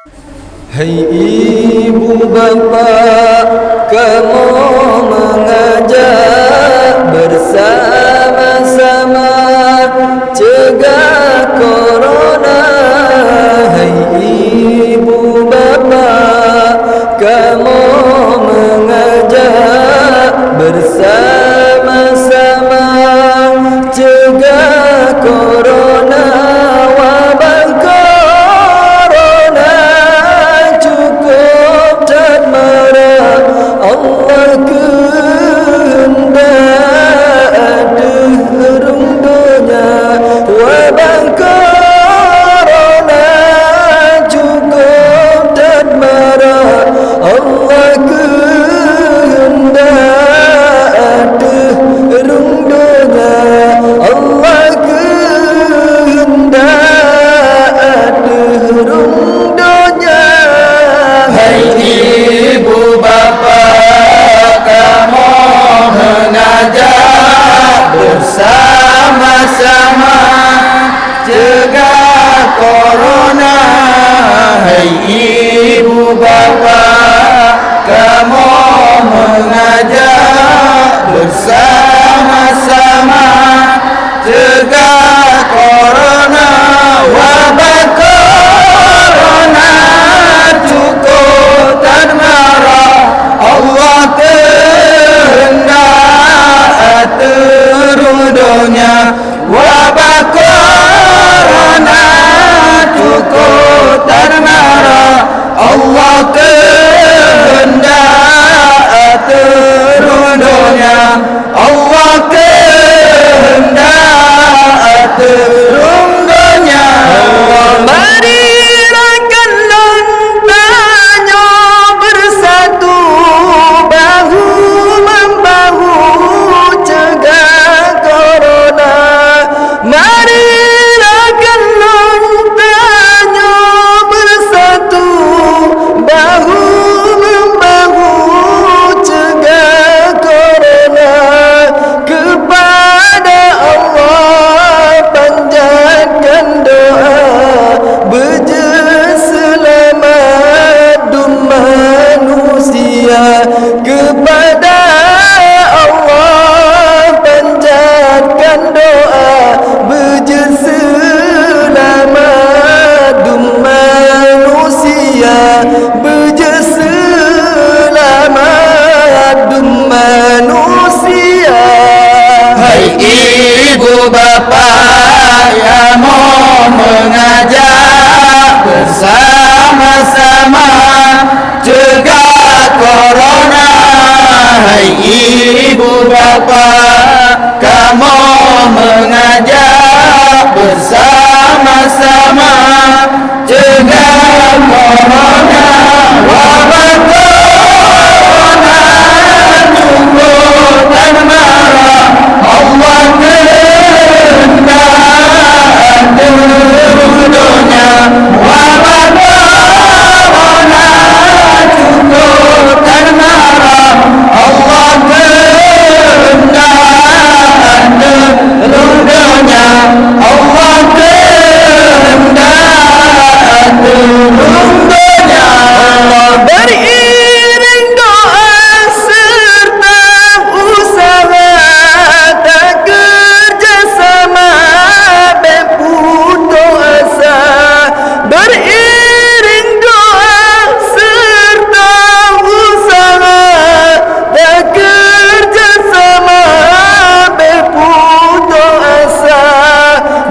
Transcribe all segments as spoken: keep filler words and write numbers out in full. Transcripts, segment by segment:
Hai ibu bapak, kamoe mengajak bersama-sama cegah corona. Hai ibu bapak, kamoe mengajak bersama-sama cegah corona, wabah corona cukup that mara. Allah keuheundak ateueh rhueng donya, wabah corona cukup that mara. Allah keuheundak ateueh rhueng donya, Allah keuheundak ateueh rhueng donya. Hai ibu bapak, kamoe mengajak bersama-sama cegah corona. Hai ibu bapak, kamoe mengajak bersama-sama cegah corona, wabah corona cukup that mara. Allah keuheundak ateueh rhueng donya, wabah corona cukup that mara. Allah keuheundak ateueh rhueng donya, Allah keuheundak ateueh rhueng donya. Mari rakan lôn tanyoe bersatu, bahu membahu cegah corona. Mari rakan lôn tanyoe bersatu, bahu membahu cegah corona. Kepada Allah panjatkan doa, beujeuet seulamat dum manusia. Kepada Allah panjatkan doa, beujeuet seulamat dum manusia, beujeuet seulamat dum manusia. Hai ibu bapak, kamoe mengajak bersama-sama cegah corona. Hai ibu bapak, kamoe mengajak bersama-sama cegah corona, wabah corona cukup that mara. Allah keuheundak ateueh donya, wabah corona cukup that mara. Allah keuheundak ateueh rhueng donya, Allah keuheundak ateueh rhueng donya. Allah beriring doa serta usaha, takeureuja sama bèk putoh asa. Beriring doa serta usaha, takeureuja sama bèk putoh asa.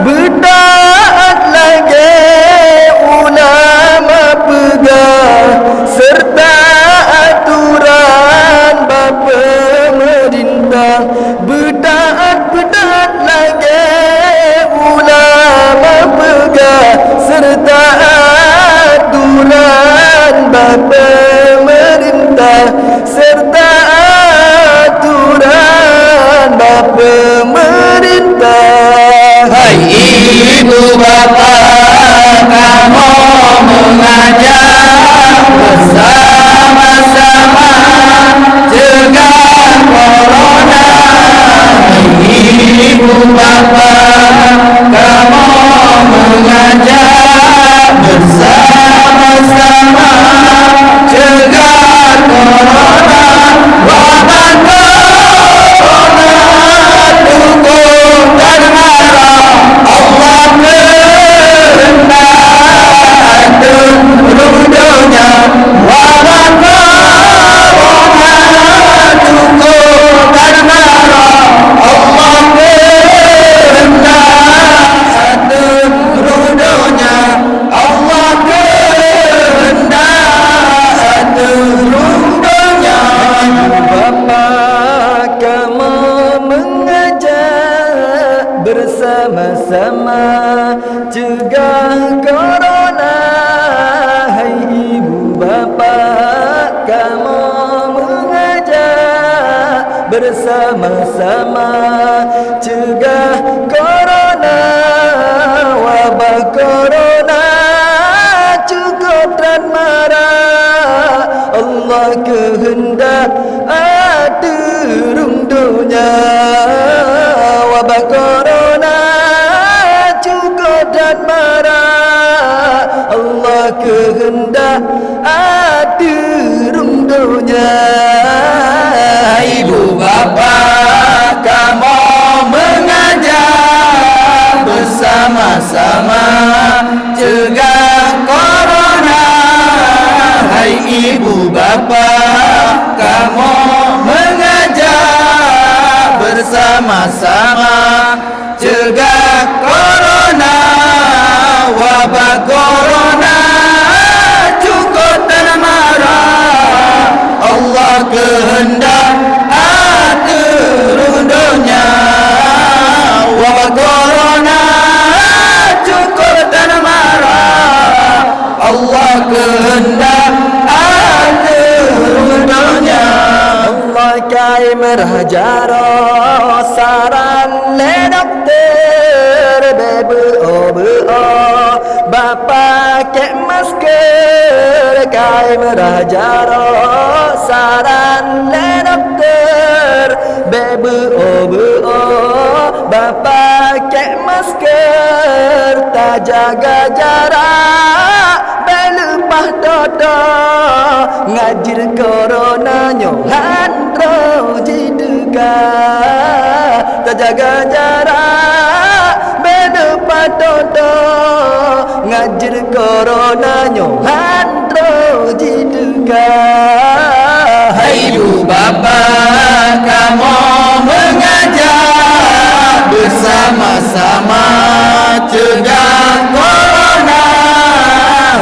Beutaat lagèe ulama peugah, serta aturan bak peumeurintah. Beutaat, beutaat lagèe ulama peugah, serta aturan bak peumeurintah, serta aturan bak peumeurintah. Hai ibu bapak, kamoe mengajak bersama-sama cegah corona. Ibu bapa, kamoe mengajak bersama-sama Cegah corona, hai ibu bapak, kamoe mengajak bersama-sama. Cegah corona, wabah corona, cukup dan marah. Allah kehendak ateueh rhueng donya. Wabah corona cukup dan marah. Allah kehendak ateueh rhueng donya. Ibu bapa, kamoe mengajak bersama-sama cegah corona. Hai ibu bapa, kamoe mengajak bersama-sama cegah corona. Wabah corona cukup dan marah. Allah kehendak ateueh rhueng donya. Wabah corona cukup dan marah. Allah kehendak ateueh rhueng donya. Allah kai meurah jaroe, saran lé dokto, bèk beuo-beuo, bak pakèk masker. Kai meurah jaroe, saran lé dokto, bèk beuo-beuo, bak pakèk masker. Tajaga jarak, bèk leupah toto, ngat jeuet corona nyoe han troh jiteuka. Tajaga jarak, bèk leupah toto, ngat jeuet corona nyoe han troh jiteuka. Hai ibu bapa, kamoe mengajak bersama-sama cegah corona.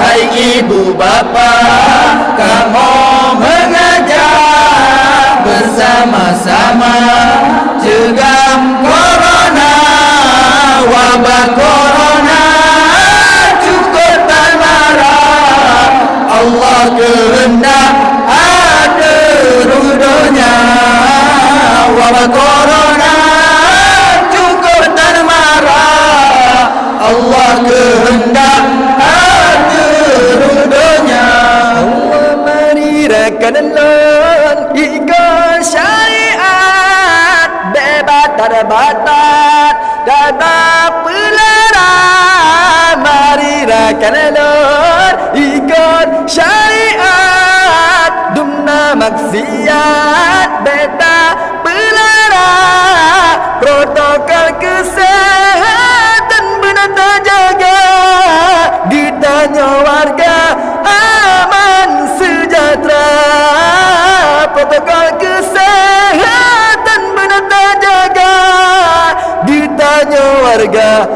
Hai ibu bapa, kamoe mengajak bersama-sama cegah corona. Wabah corona cukup tan marah. Allah kehendak ateueh rhueng donya. Wabah corona cukup tan marah. Allah kehendak ateueh rhueng donya. Allah mari rakan lôn ikot syariat, bèk batat-batat, tabah peulara. Mari rakan lôn ikot syariat, dum na maksiat bèk tapeulara. Protokol keuseuhatan beuna tajaga, geutanyoe warga aman seujahteura. Protokol keuseuhatan beuna tajaga, geutanyoe warga